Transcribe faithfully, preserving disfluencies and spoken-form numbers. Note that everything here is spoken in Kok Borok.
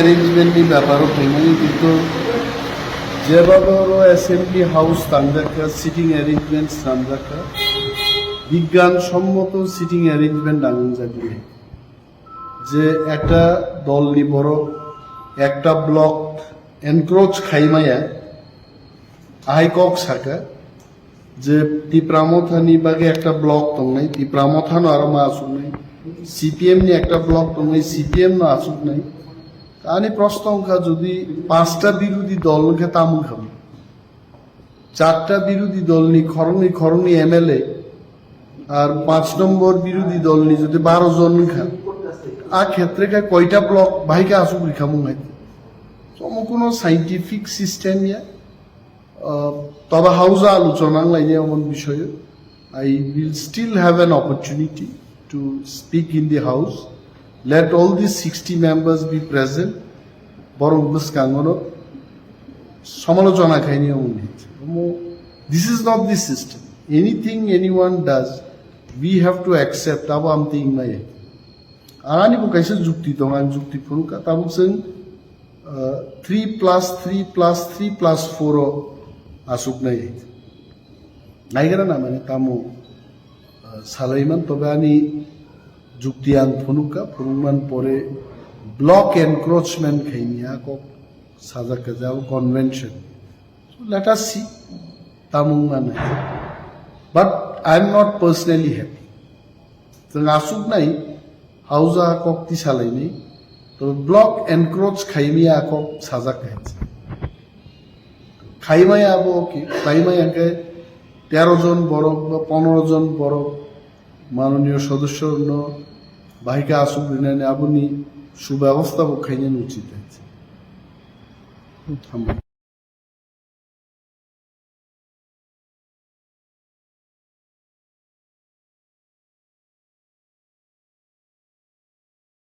Arrangement ni ব্যাপারও ফেমানি কিন্তু যেভাবে ওরা অ্যাসেম্বলি হাউস তামজাকা, সিটিং অ্যারেঞ্জমেন্টস তামজাকা, বিজ্ঞান সম্মত সিটিং অ্যারেঞ্জমেন্ট নাঙ জাগি যে একটা দল নি বড় একটা ব্লক এনক্রোচ খাইমায়া আই কক সাকা যে Tipra Motha ni bagwi একটা block tongnai, Tipra Motha no aro ma asuknai, CPM ni একটা block tongnai, CPM no asuknai. Ani প্রশ্ন wngkha যদি পাঁচটা বিরোধী দল wngkhe tamo wngkha? চারটা বিরোধী দল ni khoroknwi khoroknwi এমএলএ আর পাঁচ নম্বর বিরোধী দল ni যদি বারো জন wngkha, a khetre khe koita block bahai khe asuk rikha mung hai? Tomo kuno scientific system ya. Uh, তবে হাউসে আলোচনা লাইনে এমন বিষয়ে I will still have an opportunity to speak in the house. Let all these sixty members be present. Borok bwskangono samalochona khaini omoni. This is not the system. Anything anyone does, we have to accept. Abo amtwi wngmaya. Ani bo kaisa jukti tong, ang jukti phunukha. Tabuk chwng three plus three plus three plus four o asuknai. Naigra na mane tamo, ah, salaiman, tobe ani jukti ang phunukha, phunukman pore block encroachment khaini a kok sajak kha jao convention. So let us see, tamung mane. But I am not personally happy. Chwng asuknai hauja kok tisalaini, to block encroach khaimaya kok sajak kha. Khaimaya abo ki, khaimaya ke tero jon borok ba ponero jon borok manoniyo sodosyo no bahai khe asuk rinani aboni subebostha bo khainani uchit. Hambai.